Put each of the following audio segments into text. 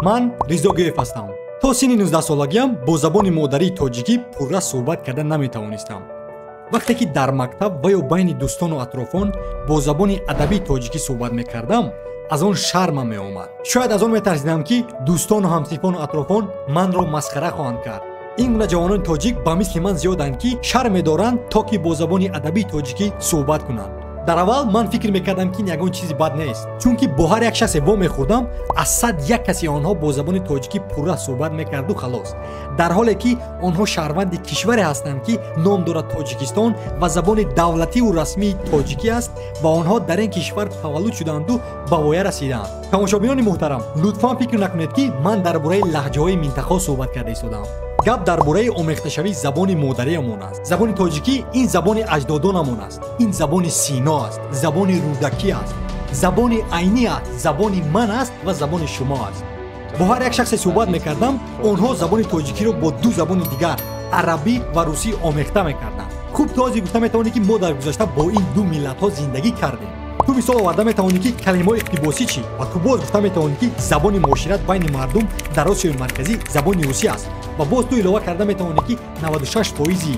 Ман Ризо Геев ҳастам. То синни 19-солагиам бо забони модарии тоҷикӣ пурра суҳбат карда наметавонистам. Вақте ки дар мактаб ва ё байни дӯстону атрофон бо забони адабии тоҷикӣ суҳбат мекардам, аз он шармам меомад. Шояд аз он метарсидам, ки дӯстону ҳамсинфону атрофон манро масхара хоҳанд кард. Ин гуна ҷавонони тоҷик ба мисли ман зиёданд, ки шарм медоранд, то ки бо забони адабии тоҷикӣ суҳбат кунанд. Дар аввал ман фикр мекардам, ки ин ягон чизи бад нест, чунки бо ҳар як шахсе вомехӯрдам, аз 101 каси онҳо бо забони тоҷикӣ пурра суҳбат мекарду халос, дар ҳоле ки онҳо шаҳрванди кишваре ҳастанд, ки ном дорад Тоҷикистон ва забони давлативу расмии тоҷикӣ аст ва онҳо дар ин кишвар таваллуд шудаанду ба воя расидаанд. Тамошобинони муҳтарам, лутфан фикр накунед, ки ман дар бораи лаҳҷаҳои минтақаҳо суҳбат карда истодаам. Гап дар бораи омехташавии забони модариамон аст. Забони тоҷикӣ ин забони аҷдодонамон аст, ин забони Сино аст, забони Рӯдакӣ аст, забони Айнӣ аст, забони ман аст ва забони шумо аст. Бо ҳар як шахсе суҳбат мекардам, онҳо забони тоҷикиро бо ду забони дигар, арабӣ ва русӣ, омехта мекарданд. Хуб, ту ҳозир гуфта метавонӣ, ки мо дар гузашта бо ин ду миллатҳо зиндагӣ кардем. Ту мисол оварда метавонӣ, ки калимаҳои иқтибосӣ чӣ, ва ту боз гуфта метавонӣ, ки забони муошират байни мардум дар Осиёи Марказӣ забони русӣ аст, ва боз ту илова карда метавонӣ, ки 96 фоизи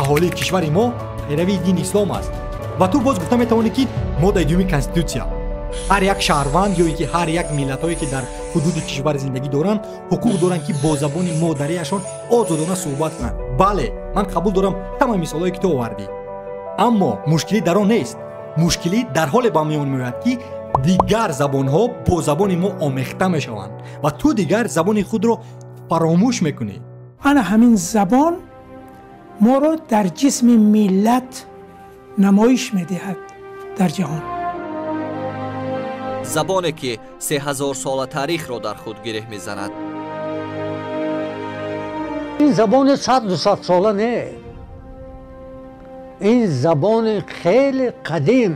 аҳолии кишвари мо пайравии дини ислом аст, ва ту боз гуфта метавонӣ, ки моддаи дуюми конститутсия ҳар як шаҳрванд ё ин ки ҳар як миллатҳое, ки дар ҳудуди кишвар зиндагӣ доранд, ҳуқуқ доранд, ки бо забони модариашон озодона суҳбат кунанд. Бале, ман қабул дорам ҳама мисолҳое, ки ту овардӣ, аммо мушкилӣ дар он нест. Мушкилӣ дар ҳоле ба миён меояд, ки дигар забонҳо бо забони мо омехта мешаванд ва ту дигар забони худро фаромӯш мекунӣ. Ана ҳамин забон моро дар ҷисми миллат намоиш медиҳад дар ҷаҳон. Забоне, ки 3000-сола таърихро дар худ гиреҳ мезанад. Ин забони 100, 200 сола не, ин забони хеле қадим,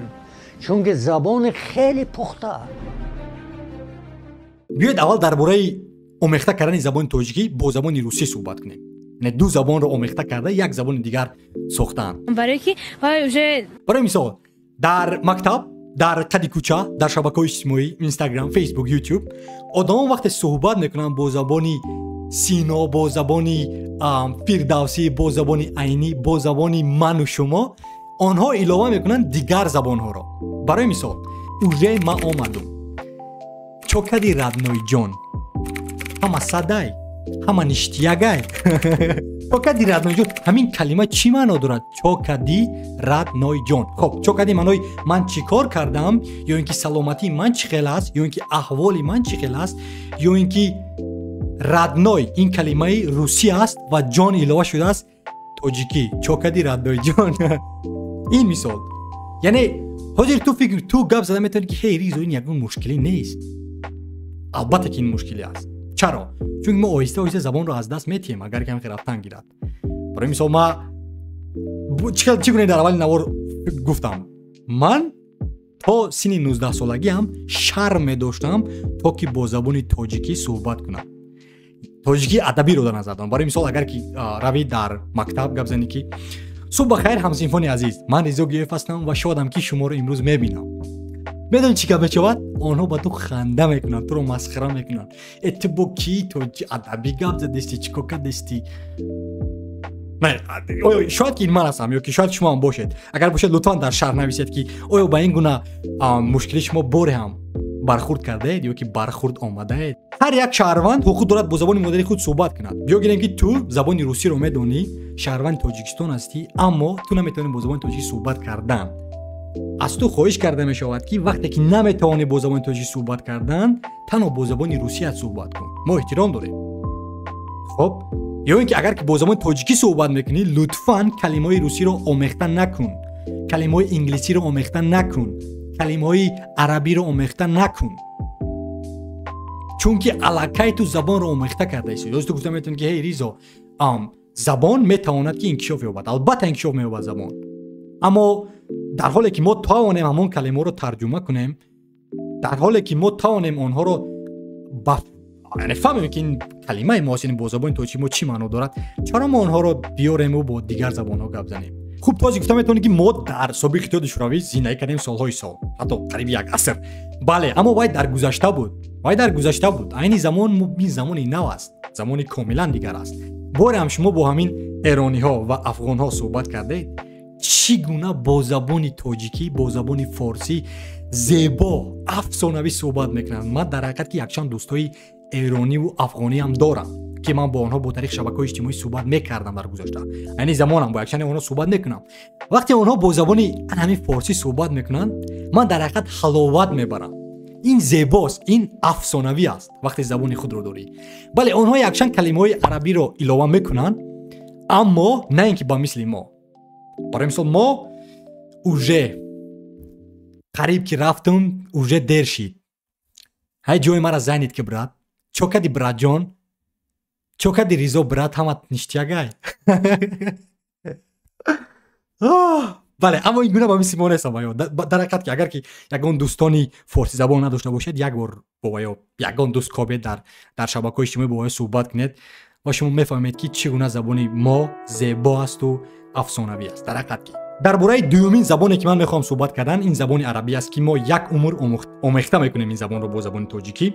чунки забони хеле пухта. Биёед, аввал дар бораи омехта кардани забони тоҷикӣ бо забони русӣ суҳбат кунем. Яъне ду забонро омехта карда, як забони дигар сохтаанд. Барое ки вай уже Барои мисол, дар мактаб, дар қади кӯча, дар шабакаҳои иҷтимоӣ, Инстаграм, Фейсбук, Ютуб, одамон вақте суҳбат мекунанд бо забони Сино, бо забони Фирдавсӣ, бо забони Айнӣ, бо забони ману шумо, онҳо илова мекунанд дигар забонҳоро. Барои мисол, уже ма омадум, чо кади, родной ҷон, ҳама садай, ҳама ништяк ай, чо кади, родной ҷон. Ҳамин калима чӣ маъно дорад? Чо кади, родной ҷон. Хоб, чо кади маънои ман чӣ кор кардам, ё ин ки саломатии ман чӣ хел аст, ё ин ки аҳволи ман чӣ хел аст, ё ин ки родной ин калимаи русӣ аст ва ҷон илова шудааст тоҷикӣ. Чо кади, родной ҷон. Ин мисол. Яъне ҳозир ту фикр, ту гап зада метавонӣ, ки ҳей, Ризо, ин ягон мушкилӣ нест. Албатта ки ин мушкилӣ аст. Чаро? Чунки мо оҳиста оҳиста забонро аз даст метиҳем, агар каме рафтан гирад. Барои мисол, ма чӣ гуна дар аввали навор гуфтам, ман то синни 19-солагиам шарм медоштам, то ки бо забони тоҷикӣ суҳбат кунам. Тоҷикии адабиро дар назар дорам. Барои мисол, агар ки равӣ дар мактаб, гап занӣ, ки субҳ ба хайр, ҳамсинфони азиз, ман Ризо Гиёев ҳастам ва шодам, ки шуморо имрӯз мебинам, медонӣ чӣ гап мешавад? Онҳо ба ту ханда мекунанд, туро масхара мекунанд: э, ту бо кӣ тоҷи адабӣ гап задести, чӣ кор кардести? Шояд ки ин ман ҳастам ё ки шояд шумо ҳам бошед. Агар бошед, лутфан дар шарҳ нависед, ки оё ба ин гуна мушкили шумо боре ҳам бархурд кардаед ё ки бархурд омадаед. Ҳар як шаҳрванд ҳуқуқ дорад бо забони модари худ суҳбат кунад. Биё гирем, ки ту забони русиро медонӣ, шаҳрванди Тоҷикистон ҳастӣ, аммо ту наметавонӣ бо забони тоҷикӣ суҳбат кардан. Аз ту хоҳиш карда мешавад, ки вақте ки наметавонӣ бо забони тоҷикӣ суҳбат кардан, танҳо бо забони русият суҳбат кун, мо эҳтиром дорем. Хоб, ё ин ки агар ки бо забони тоҷикӣ суҳбат мекунӣ, лутфан калимаҳои русиро омехта накун, калимаҳои инглисиро омехта накун, калимаҳои арабиро омехта накун, чунки аллакай ту забонро омехта кардаисӣ. Ё ту гуфта метавонӣ, ки ҳей, Ризо, забон метавонад ки инкишоф ёбад. Албатта, инкишоф меёбад забон, аммо дар ҳоле ки мо тавонем ҳамон калимаҳоро тарҷума кунем, дар ҳоле ки мо тавонем онҳоро ба яъне фаҳмем, ки ин калимаи мост, ин бо забони тоҷикӣ мо чӣ маъно дорад, чаро мо онҳоро биёрему бо дигар забонҳо гап занем? Хуб, то гуфта метавонӣ, ки мо дар собиқ Иттиҳоди Шӯравӣ зиндагӣ кардем солҳои сол, ҳатто қариби як аср. Бале, аммо вай дар гузашта буд, вай дар гузашта буд. Айни замон ин замони нав аст, замони комилан дигар аст. Боре ҳам шумо бо ҳамин эрониҳо ва афғонҳо суҳбат кардед, чӣ гуна бо забони тоҷикӣ, бо забони форсӣ зебо, афсонавӣ суҳбат мекунанд. Ман дар ҳақиқат ки якчанд дӯстои эрониву афғониам дорам, ки ман бо онҳо бо тариқи шабакаҳои иҷтимоӣ суҳбат мекардам дар гузашта. Айни замонам бо якчанде онҳо суҳбат мекунам. Вақте онҳо бо забони ҳамин форсӣ суҳбат мекунанд, ман дар ҳақиқат ҳаловат мебарам. Ин зебост, ин афсонавӣ аст, вақте забони худро дорӣ. Бале, онҳо якчанд калимаҳои арабиро илова мекунанд, аммо на ин ки ба мисли мо. Барои мисол, мо уже қариб ки рафтум, уже дер шид. Ҳай, ҷои мара занид ки, брат, чо кади, братҷон, чо кади, Ризо брат, ҳама ништягай. Бале, аммо ин гуна ба мисли мо нестам. Ваё дар ҳақиқат ки агар ки ягон дӯстони форсизабон надошта бошед, як бор бо ваё ягон дӯст кобед, дар шабакаҳои иҷтимоӣ бо ваё суҳбат кунед ва шумо мефаҳмед, ки чӣ гуна забони мо зебо асту афсонавӣ аст. Дар ҳақиқат ки дар бораи дуюмин забоне, ки ман мехоҳам суҳбат кардан, ин забони арабӣ аст, ки мо як умр омехта мекунем ин забонро бо забони тоҷикӣ.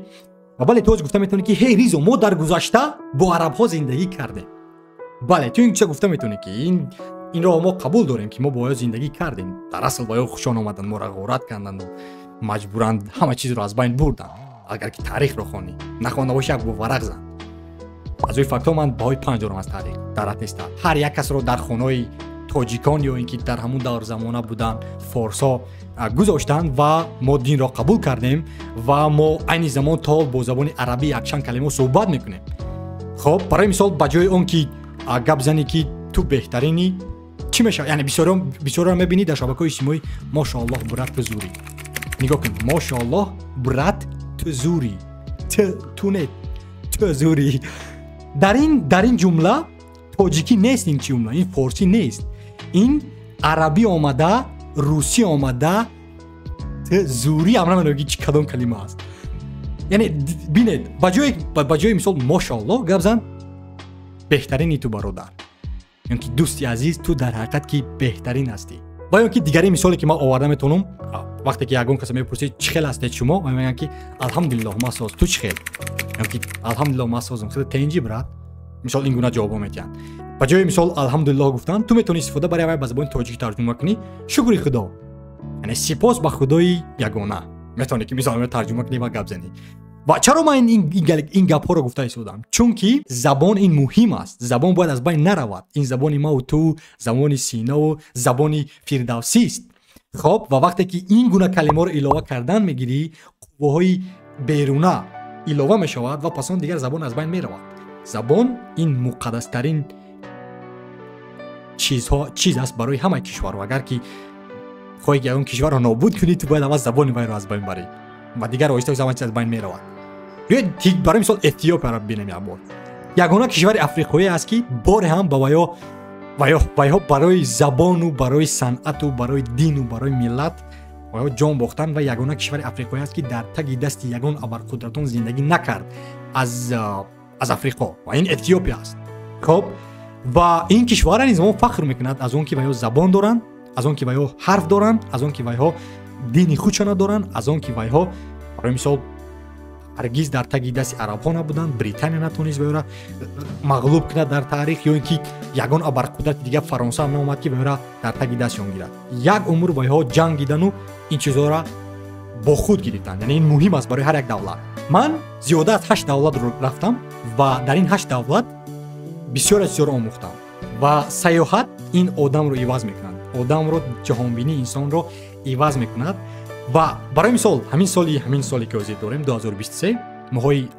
Ва бале, ту гуфта метавонӣ, ки ҳей, Ризо, мо дар гузашта бо арабҳо зиндагӣ кардем. Бале, ту ин чиза гуфта метавонӣ, ки инро мо қабул дорем, ки мо бо ё зиндагӣ кардем. Дар асл ба ё хушон омаданд, моро ғорат карданду маҷбуран ҳама чизро аз байн бурданд. Агар ки таърихро хонӣ, нахонда бошӣ, як бо варақ зан. Аз рӯи фактҳо ман баҳои 5 дорам аз таърих дар аттестат. Ҳар як касро дар хонаҳои тоҷикон ё ин ки дар ҳамун давр замона будан форсҳо гузоштанд ва мо динро қабул кардем ва мо айни замон то бо забони арабӣ якчанд калима суҳбат мекунем. Хоб, барои мисол, ба ҷои он ки гап зани, ки ту беҳтаринӣ, чӣ мешавад? Яъне бисёриро мебинӣ дар шабакаҳои иҷтимоӣ: «Мошоаллоҳ, брат, ту зурӣ». Нигоҳ кун: «Мошоаллоҳ, брат, ту зурӣ». Ту не, ту зурӣ. Дар ин ҷумла тоҷикӣ нест, ин ҷумла ин форсӣ нест, ин арабӣ омада, русӣ омада. Зурӣ ам намедонам, ки чӣ кадом калима аст. Яъне бинед, ба ҷои мисол «мошоаллоҳ» гап зан: «Беҳтарини ту, бародар», ё ки «Дӯсти азиз, ту дар ҳақиқат ки беҳтарин ҳастӣ». Ва ё ки дигари мисоле, ки ман оварда метавонам: вақте ки ягон каса мепурсед, «Чӣ хел ҳастед шумо?», ва мегӯянд, ки «Алҳамдулиллоҳ, ман соз, ту чӣ хел?», ё ки «Алҳамдулиллоҳ, ман созам, хеле тенҷи, брат». Мисол, ин гуна ҷавобҳо метиҳанд. Ба ҷои мисол «алҳамдулиллоҳ» гуфтан, ту метавонӣ истифода бари вай ба забони тоҷикӣ тарҷума кунӣ: «Шукри худо», яъне «Сипос ба худои ягона». Метавонӣ ки мисол тарҷума кунӣ ва гап занӣ. Ва чаро ман ин гапҳоро гуфта истодам? Чунки забон ин муҳим аст, забон бояд аз байн наравад. Ин забони маву ту, забони Синову забони Фирдавсист. Хоб, ва вақте ки ин гуна калимаро илова кардан мегирӣ, қувваҳои беруна илова мешавад ва пас он дигар забон аз байн меравад. Забон ин муқаддастарин чизҳо чиз аст барои ҳамаи кишварҳо. Агар ки хоҳӣ ки ягон кишварро нобуд кунӣ, ту бояд аввал забони вайро аз байн барӣ ва дигар оҳиста оҳиста ҳама чиз аз байн меравад. Биёед, барои мисол, Эфиопияро бибинем як бор. Ягона кишвари африқоӣ аст, ки боре ҳам ба вайҳо барои забону барои санъату барои дину барои миллат вайҳо ҷон бохтанд ва ягона кишвари африқоӣ аст, ки дар таги дасти ягон абарқудратон зиндагӣ накард аз Африқо, ва ин Эфиопия аст. Хоб, ва ин кишвар низ мо фахр мекунад аз он ки вайҳо забон доранд, аз он ки вайҳо ҳарф доранд, аз он ки вайҳо дини худшона доранд, аз он ки вайҳо, барои мисол, ҳаргиз дар таги дасти арабҳо набуданд. Британия натавонист вайҳоро мағлуб кунад дар таърих, ё ин ки ягон абарқудрати дигар, Фаронса ҳам наомад, ки вайҳоро дар таги дастшон гирад. Як умр вайҳо ҷангидану ин чизҳоро бо худ гирифтанд. Яъне ин муҳим аст барои ҳар як давлат. Ман зиёда аз ҳашт давлат рафтам ва дар ин ҳашт давлат бисёр чизҳоро омӯхтам. Ва сайёҳат ин одамро иваз мекунад, одамро, ҷаҳонбинии инсонро иваз мекунад. Ва барои мисол, ҳамин соли ки ҳозир дорем, 2023, моҳои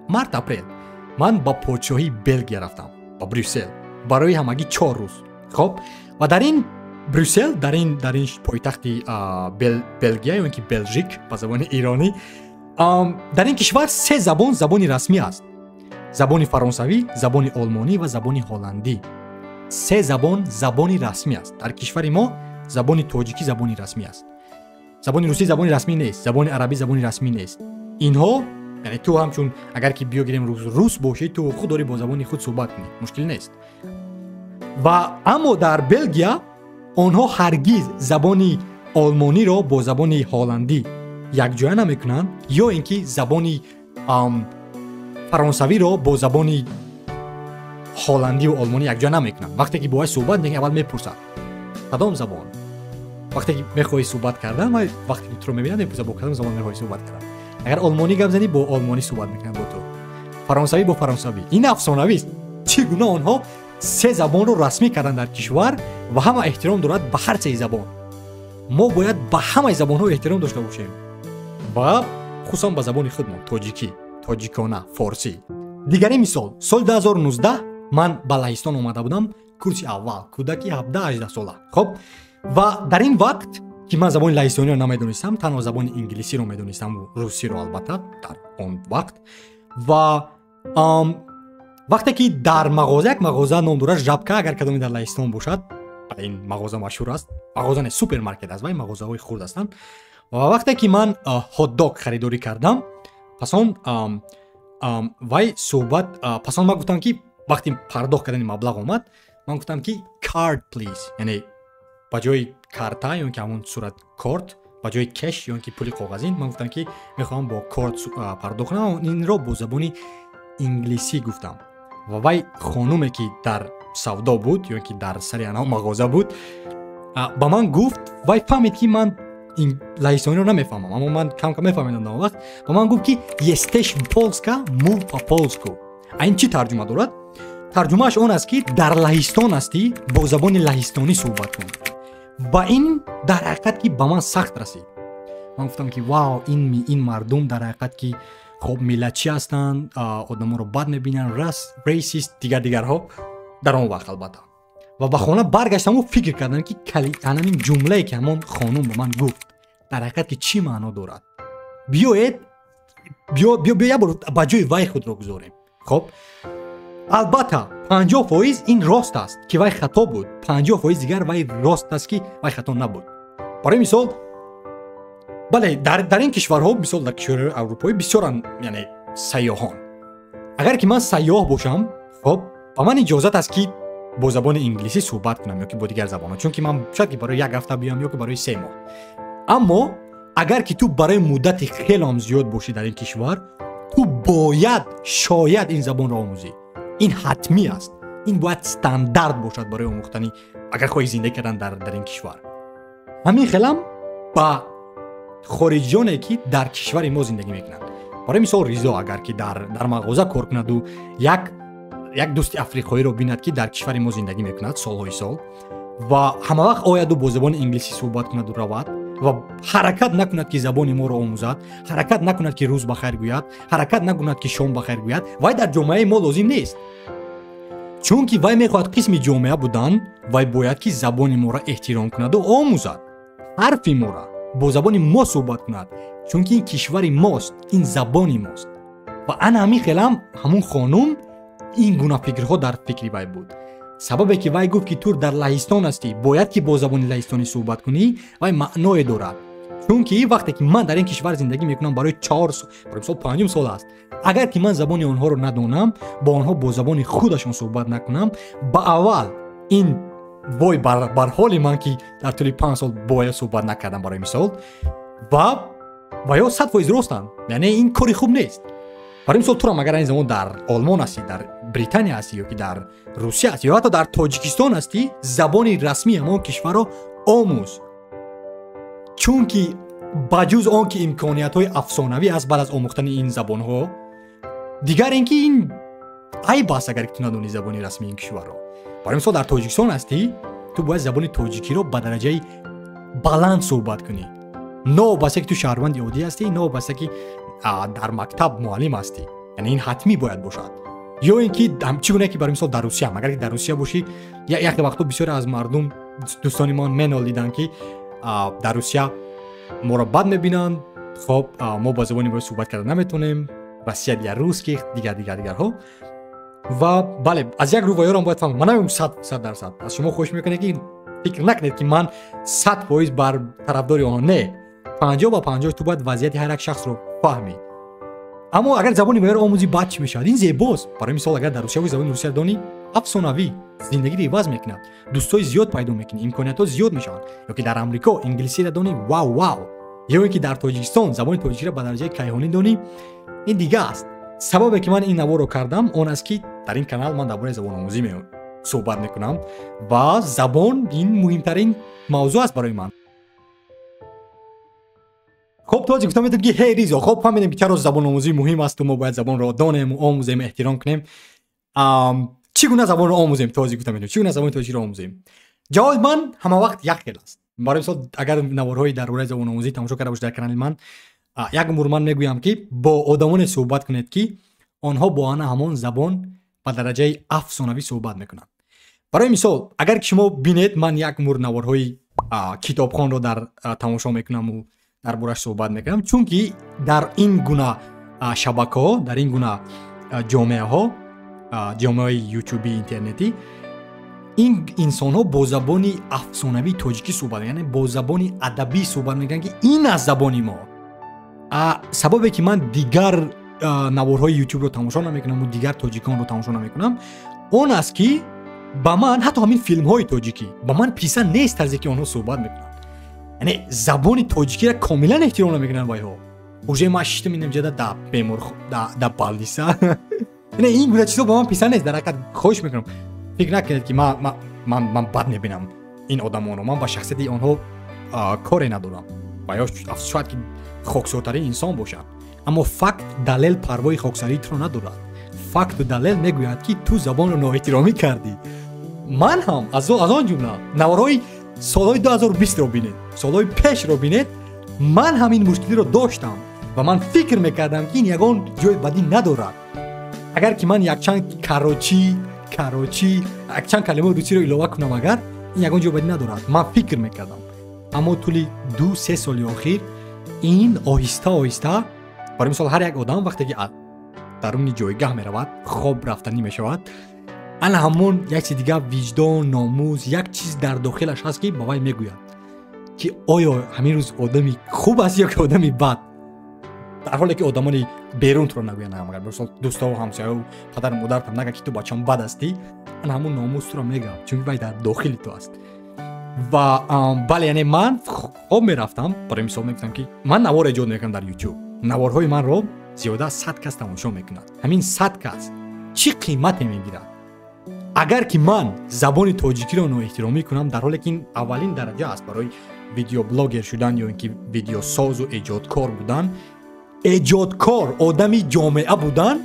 март, апрел, ман ба подшоҳии Белгия рафтам, ба Брюссел, барои ҳамагӣ 4 рӯз. Хоб, ва дар ин Брюссел, дар ин пойтахти Белгия ё ин ки Белжик ба забони иронӣ, дар ин кишвар се забон забони расмӣ аст: забони фаронсавӣ, забони олмонӣ ва забони ҳолландӣ. Се забон забони расмӣ аст. Дар кишвари мо забони тоҷикӣ забони расмӣ аст, забони русӣ забони расмӣ нест, забони арабӣ забони расмӣ нест. Инҳо, яъне ту ҳамчун, агар ки биё гирем, рус бошӣ, ту ҳуқуқ дорӣ бо забони худ суҳбат кунӣ, мушкил нест. Ва аммо дар Белгия онҳо ҳаргиз забони олмониро бо забони ҳолландӣ якҷоя намекунанд, ё ин ки забони фаронсавиро бо забони ҳолландиву олмонӣ якҷоя намекунанд. Вақте ки бо вай суҳбат мекунӣ, аввал мепурсад кадом забон. Вақте ки мехоҳӣ суҳбат кардан, вай вақте ки туро мебинад, мепурсад бо кадом забон мехоҳӣ суҳбат кардан. Агар олмонӣ гап занӣ, бо олмонӣ суҳбат мекунад бо ту, фаронсавӣ бо фаронсавӣ. Ин афсонавист, чӣ гуна онҳо се забонро расмӣ карданд дар кишвар ва ҳама эҳтиром дорад ба ҳар сеи забон. Мо бояд ба ҳамаи забонҳо эҳтиром дошта бошем ва хусусан ба забони худмон тоҷикӣ, тоҷикона, форсӣ. Дигари мисол, соли 2019 ман ба Лаҳистон омада будам, курси аввал, кӯдаки 17-18 сола. Хоб, ва дар ин вақт ки ман забони лаҳистониро намедонистам, танҳо забони инглисиро медонистаму русиро албатта дар он вақт. Ва вақте ки дар мағоза, як мағоза ном дорад Жабка, агар кадоме дар Лаҳистон бошад, ин мағоза машҳур аст, мағоза не, супермаркет аст, ва ин мағозаҳои хурд ҳастанд. Ва вақте ки ман хот-дог харидорӣ кардам, пас он вай суҳбат, пас он ман гуфтам ки вақти пардохт кардани маблағ омад, ман гуфтам ки card please, яъне ба ҷои карта ё ки ҳамон сурат корт, ба ҷои cash ё ки пули коғазин, ман гуфтам ки мехоҳам бо корт пардохт кунам. Инро бо забони инглисӣ гуфтам ва вай хонуме ки дар савдо буд ё ки дар сари ана мағоза буд, ба ман гуфт, вай фаҳмид ки ман лаҳистониро намефаҳмам, аммо ман кам-кам мефаҳмидам дар он вақт, ба ман гуфт ки jesteś w Polsce, mów po polsku. А ин чӣ тарҷума дорад? Тарҷумааш он аст ки дар Лаҳистон ҳастӣ, бо забони лаҳистонӣ суҳбат кун. Ва ин дар ҳақиқат ки ба ман сахт расид. Ман гуфтам ки вау, ин мардум дар ҳақиқат ки хоб миллатчӣ ҳастанд, одамонро бад мебинанд, racist, дигар дигарҳо дар он вақт албатта. Ва ба хона баргаштаму фикр кардам ки ҳамин ҷумлае ки ҳамон хонум ба ман гуфт дар ҳақиқат ки чӣ маъно дорад. Биёед биё як бор ба ҷои вай худро гузорем. Хоб, албатта 50% ин рост аст ки вай хато буд, 50% дигар вай рост аст ки вай хато набуд. Барои мисол, бале, дар ин кишварҳо, мисол дар кишварҳои аврупоӣ бисёранд, яъне сайёҳон. Агар ки ман сайёҳ бошам, хоб, ба ман иҷозат аст ки бо забони инглисӣ суҳбат кунам ё ки бо дигар забонҳо, чунки ман шояд ки барои як ҳафта биёям ё ки барои 3 моҳ. Аммо агар ки ту барои муддати хелеам зиёд бошӣ дар ин кишвар, ту бояд шояд ин забонро омӯзӣ. Ин ҳатмӣ аст, ин бояд стандарт бошад барои омӯхтани, агар хоҳӣ зиндагӣ кардан дар ин кишвар. Ҳамин хелам ба хориҷиёне ки дар кишвари мо зиндагӣ мекунанд. Барои мисол, Ризо агар ки дар мағоза кор кунаду як дӯсти африқоиро бинад ки дар кишвари мо зиндагӣ мекунад солҳои сол ва ҳамавақт ояду бо забони инглисӣ суҳбат кунаду равад ва ҳаракат накунад ки забони моро омӯзад, ҳаракат накунад ки рӯз бахайр гӯяд, ҳаракат накунад ки шом бахайр гӯяд, вай дар ҷомеаи мо лозим нест. Чунки вай мехоҳад қисми ҷомеа будан, вай бояд ки забони моро эҳтиром кунаду омӯзад, ҳарфи моро бо забони мо суҳбат кунад, чунки ин кишвари мост, ин забони мост. Ва ана ҳамин хелам ҳамун хонум ин гуна фикрҳо дар фикри вай буд. Сабабе ки вай гуфт ки ту дар Лаҳистон ҳастӣ, бояд ки бо забони лаҳистонӣ суҳбат кунӣ, вай маъное дорад. Чунки вақте ки ман дар ин кишвар зиндагӣ мекунам барои 4 сол, барои мисол 5 сол аст, агар ки ман забони онҳоро надонам, бо онҳо бо забони худашон суҳбат накунам, ба аввал ин вой бар ҳоли ман ки дар тӯли 5 сол бояд суҳбат накардам барои мисол, ва ё 100% ростанд, яъне ин кори хуб нест. Барои мисол, турам агар ин замон дар Олмон ҳастӣ, дар Британия ҳастӣ ё ки дар Русия ҳастӣ ё ҳатто дар Тоҷикистон ҳастӣ, забони расмии ҳамон кишварро омӯз. Чунки ба ҷуз он ки имкониятҳои афсонавӣ аст баъд аз омӯхтани ин забонҳо, дигар ин ки ин айб аст агар ту надонӣ забони расмии ин кишварро. Барои мисол, дар Тоҷикистон ҳастӣ, ту бояд забони тоҷикиро ба дараҷаи баланд суҳбат кунӣ. Новобаста ки ту шаҳрванди оддӣ ҳастӣ, новобаста ки дар мактаб муаллим ҳастӣ, яъне ин ҳатмӣ бояд бошад. Ё ин ки чӣ гуна ки барои мисол дар Русия, агар ки дар Русия бошӣ, яке вақтҳо бисёре аз мардум дӯстони мо менолиданд ки дар Русия моро бад мебинанд, хоб мо бо забони мо суҳбат карда наметавонем, Россия для русских, дигар дигар дигарҳо. Ва бале, аз як рӯ ваёрам бояд фаҳмам, ман намегӯям 100%. Аз шумо хоҳиш мекунем ки фикр накунед ки ман 100% бар тарафдори онҳо, не, 50-50 ту бояд вазъияти ҳар як шахсро фаҳмӣ. Аммо агар забони ваёро омӯзӣ, баъд чӣ мешавад? Ин зебост. Барои мисол, агар дар Русия забони русияро донӣ, Афсонавӣ зиндагиро иваз мекунад, дӯстои зиёд пайдо мекунӣ, имкониятҳо зиёд мешаванд. Ё ки дар Амрико инглисиро донӣ, вау вау, ё ин ки дар Тоҷикистон забони тоҷикиро ба дараҷаи кайҳонӣ донӣ, ин дига аст. Сабабе ки ман ин наворро кардам он аст, ки дар ин канал ман дар бораи забономӯзӣ суҳбат мекунам ва забон ин муҳимтарин мавзӯъ аст барои ман. Хоб, то гуфта метавонед, ки ҳей Ризо, хоб фаҳмидем, ки чаро забономӯзӣ муҳим асту мо бояд забонро донем, омӯзем, эҳтиром кунем. Чӣ гуна забонро омӯзем? То гуфта метавонем, чӣ гуна забони тоҷикиро омӯзем? Ҷавоби ман ҳама вақт як хел аст. Барои мисол, агар наворҳои дар бораи забономӯзӣ тамошо карда бошед дар канали ман, як умр ман мегӯям, ки бо одамоне суҳбат кунед, ки онҳо бо ана ҳамон забон ба дараҷаи афсонавӣ суҳбат мекунанд. Барои мисол, агар ки шумо бинед, ман як умр наворҳои китобхонро дар тамошо мекунаму дар бораш суҳбат мекунам, чунки дар ин гуна шабакаҳо, дар ин гуна ҷомеаҳо, ҷомеаҳои ютубӣ, интернетӣ, ин инсонҳо бо забони афсонавии тоҷикӣ суҳбат, яъне бо забони адабӣ суҳбат мекунанд, ки ин аст забони мо. Сабабе ки ман дигар наворҳои ютубро тамошо намекунаму дигар тоҷиконро тамошо намекунам, он аст, ки ба ман ҳатто ҳамин филмҳои тоҷикӣ ба ман писанд нест, тарзе ки онҳо суҳбат мекунанд, яъне забони тоҷикиро комилан эҳтиром намекунанд вайҳо. Уже ман шиштам инҷода да бемор, да больница, яъне ин гуна чизо ба ман писанд нест. Дар ҳақиқат, хоҳиш мекунам, фикр накунед, ки ман бад мебинам ин одамонро. Ман ба шахсияти онҳо коре надорам ва ё шояд ки хоксортарин инсон бошанд, аммо факт, далел парвои хоксарии туро надорад. Факту далел мегӯяд, ки ту забонро ноэҳтиромӣ кардӣ. Ман ҳам аз он ҷумла. Наворҳои солҳои 2020-ро бинед, солҳои пешро бинед, ман ҳам ин мушкилиро доштам ва ман фикр мекардам, ки ин ягон ҷои бадӣ надорад, агар ки ман якчанд короче якчанд калимаи русиро илова кунам, агар ин ягон ҷои бадӣ надорад, ман фикр мекардам. Аммо тӯли 2-3 соли охир ин оҳиста оҳиста, барои мисол, ҳар як одам вақте ки даруни ҷойгаҳ меравад, хоб рафтанӣ мешавад, ана ҳамон як чиз дигар, виҷдон, номус, як чиз дар дохилаш ҳаст, ки ба вай мегӯяд, ки оё ҳамин рӯз одами хуб аст ё ки одами бад, дар ҳоле ки одамони берун туро нагӯянд. Агар мисол дӯстову ҳамсояу падару модаратам нага, ки ту бачам бад ҳастӣ, ана ҳамон номус туро мегӯяд, чунки вай дар дохили ту аст. Ва бале, яъне ман хоб мерафтам, барои мисол мегуфтам, ки ман навор эҷод мекунам дар Ютуб, наворҳои манро зиёда аз 100 кас тамошо мекунад. Ҳамин 100 кас чӣ қимате мегирад, агар ки ман забони тоҷикиро ноэҳтиромӣ кунам, дар ҳоле ки ин аввалин дараҷа аст барои видеоблогер шудан ё ин ки видеосозу эҷодкор будан, эҷодкор, одами ҷомеа будан,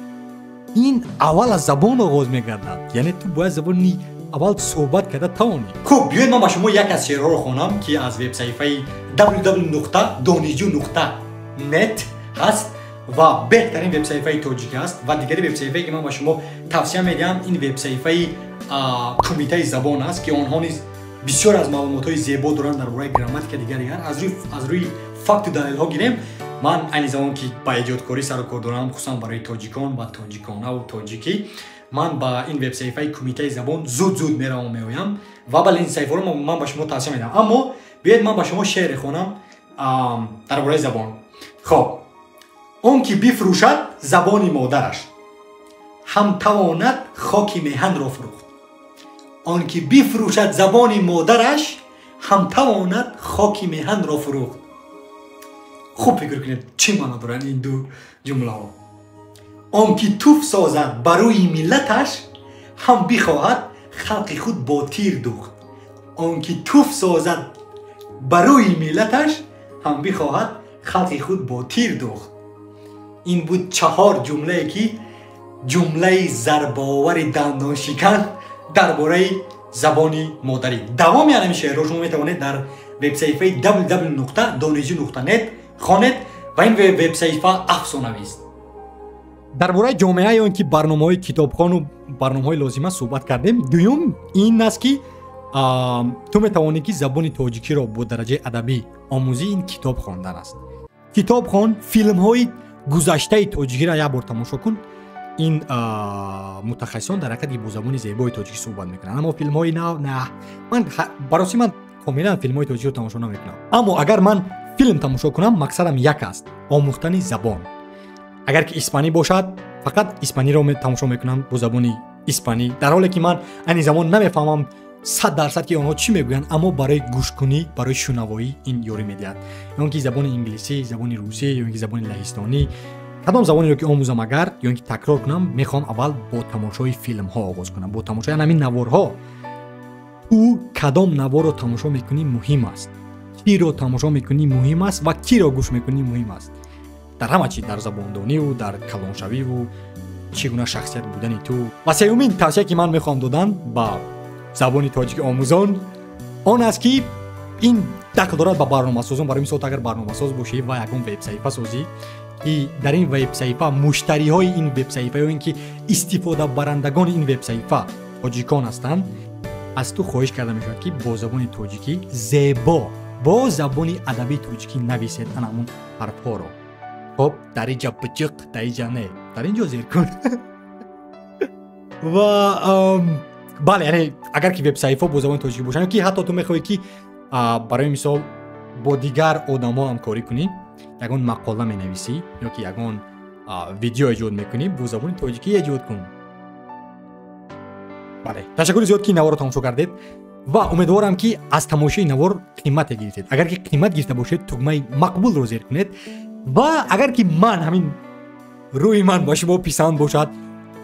ин аввал аз забон оғоз мегардад. Яъне ту бояд забони аввал суҳбат карда тавонӣ. Хуб, биёед, ман ба шумо як аз шеърҳоро хонам, ки аз вебсаҳифаи www.doniju.net ҳаст ва беҳтарин вебсаҳифаи тоҷикӣ аст. Ва дигари вебсаҳифае, ки ман ба шумо тавсия медиҳам, ин вебсаҳифаи Кумитаи забон аст, ки онҳо низ бисёр аз маълумотҳои зебо доранд дар бораи грамматика, дигар дигар. Аз рӯи факту далелҳо гирем. Ман айни замон, ки ба эҷодкорӣ сару кор дорам, хусусан барои тоҷикон ва тоҷиконаву тоҷикӣ, ман ба ин вебсаҳифаи Кумитаи забон зуд зуд меравам, меоям. Ва бале, ин саҳифаро ман ба шумо тавсия медиҳам. Аммо биёед, ман ба шумо шеъре хонам дар бораи забон. Хоб, он ки бифурӯшад забони модараш, ҳам тавонад хоки меҳанро фурӯхт. Он ки бифурӯшад забони модараш, ҳам тавонад хоки меҳанро фурӯхт. Хуб фикр кунед, чӣ маъно доранд ин ду ҷумлаҳо. Он ки туф созад ба рӯи миллаташ, ҳам бихоҳад халқи худ бо тир духт. Он ки туф созад ба рӯи миллаташ, ҳам бихоҳад халқи худ бо тир духт. Ин буд чаҳор ҷумлае, ки ҷумлаи зарбовари дандоншикан дар бораи забони модарӣ. Давоми ҳамин шеърро шумо метавонед дар вебсаҳифаи www.doniju.net хонед ва ин вебсаҳифа афсонавист. Дар бораи ҷомеа ё ин ки барномаҳои китобхону барномаҳои лозима суҳбат кардем. Дуюм ин аст, ки ту метавонӣ, ки забони тоҷикиро бо дараҷаи адабӣ омӯзӣ, ин китоб хондан аст. Китоб хон, филмҳои гузаштаи тоҷикиро як бор тамошо кун. Ин мутахассисон дар ҳақиқат бо забони зебои тоҷикӣ суҳбат мекунанд. Аммо филмҳои нав на, ман барости ман комилан филмҳои тоҷикиро тамошо намекунам. Аммо агар ман филм тамошо кунам, мақсадам як аст: омӯхтани забон. Агар ки испанӣ бошад, фақат испаниро тамошо мекунам бо забони испанӣ, дар ҳоле ки ман айни замон намефаҳмам 100% ки онҳо чӣ мегӯянд, аммо барои гӯшкунӣ, барои шунавоӣ ин ёрӣ медиҳад. Ё ин ки забони инглисӣ, забони русӣ, ё ин ки забони лаҳистонӣ, кадом забонеро ки омӯзам агар, ё ин ки такрор кунам, мехоҳам аввал бо тамошои филмҳо оғоз кунам, бо тамошои ҳамин наворҳо. Ту кадом наворро тамошо мекунӣ муҳим аст, киро тамошо мекунӣ муҳим аст ва киро гӯш мекунӣ муҳим аст. Дар ҳама чиз, дар забондониву дар калоншавиву чӣ гуна шахсият будани ту. Ва сеюмин тавсия, ки ман мехоҳам додан ба забони тоҷики омӯзон, он аст ки ин дахл дорад ба барномасозон. Барои мисол, агар барномасоз бошӣ ва ягон вебсаҳифа созӣ, ки дар ин вебсаҳифа муштариҳои ин вебсаҳифа ё ин ки истифодабарандагони ин вебсаҳифа тоҷикон ҳастанд, аз ту хоҳиш карда мешавад, ки бо забони тоҷикӣ зебо, бо забони адабии тоҷикӣ нависед ана ҳамун ҳарфҳоро. Хоб, дар инҷа биҷиқ, дар инҷа не, дар инҷо зер кун. Ва бале, яъне агар ки вебсаҳифаҳо бо забони тоҷикӣ бошанд, ё ки ҳатто ту мехоҳӣ ки барои мисол бо дигар одамо ҳамкорӣ кунӣ, ягон мақола менависӣ ё ки ягон видео эҷод мекунӣ, бо забони тоҷикӣ эҷод кун. Бале, ташаккури зиёд, ки наворро тамошо кардед ва умедворам, ки аз тамошои навор қимате гирифтед. Агар ки қимат гирифта бошед, тугмаи мақбулро зер кунед ва агар ки ман ҳамин рӯи ман ба шумо писанд бошад,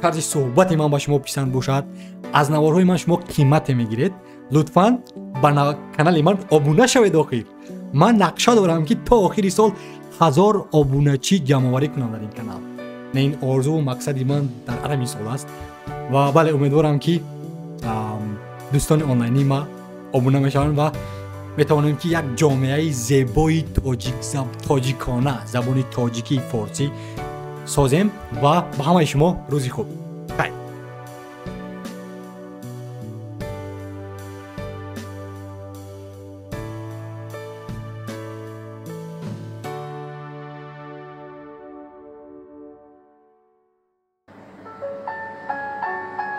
тарзи суҳбати ман ба шумо писанд бошад, аз наворҳои ман шумо қимате мегиред, лутфан ба канали ман обуна шавед. Охир ман нақша дорам, ки то охири сол 1000 обуначӣ ҷамъоварӣ кунам дар ин канал. Не, ин орзуву мақсади ман дар ҳамин сол аст. Ва бале, умедворам, ки дӯстони онлайнии ма обуна мешаванд ва метавонем, ки як ҷомеаи зебои тоҷикона, забони тоҷикии форсӣ созем. Ва ба ҳамаи шумо рӯзи хуб. Хайр.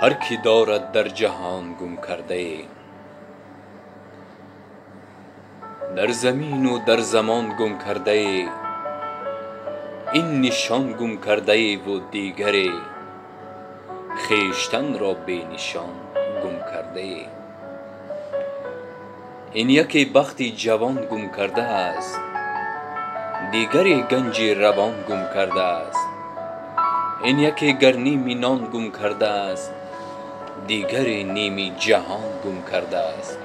Ҳар ки дорад дар ҷаҳон гум кардае, дар замину дар замон гум кардае, ин нишон гум кардаеву дигаре, хештанро бенишон гум кардае. Ин яке бахти ҷавон гум кардааст, дигаре ганҷи равон гум кардааст. Ин яке гар ними нон гум кардааст, дигаре ними ҷаҳон гум кардааст.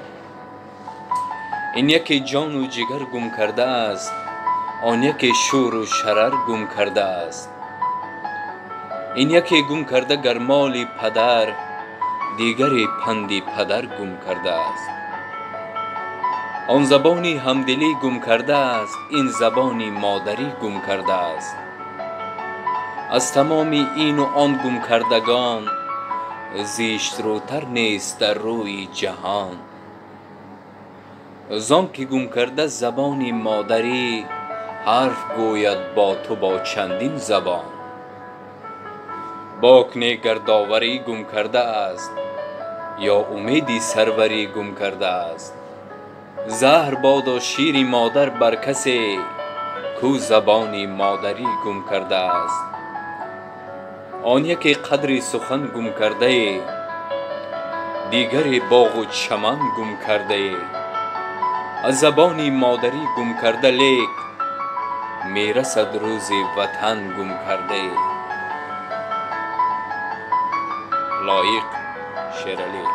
Ин яке ҷону ҷигар гум кардааст, он яке шӯру шарар гум кардааст. Ин яке гум карда гар моли падар, дигаре панди падар гум кардааст. Он забони ҳамдилӣ гум кардааст, ин забони модарӣ гум кардааст. Аз тамоми ину он гумкардагон зиштрӯтар нест дар рӯи ҷаҳон. Зон ки гум карда забони модарӣ, ҳарф гӯяд бо ту бо чандин забон. Бок не гар доварӣ гум кардааст, ё умеди сарварӣ гум кардааст. Заҳр бодо шири модар бар касе, кӯ забони модарӣ гум кардааст. Он яке қадри сухан гум кардае, дигаре боғу чаман гум кардае. Аз забони модарӣ гум карда лек, мерасад рӯзи ватан гум кардае. Лоиқ Шералӣ.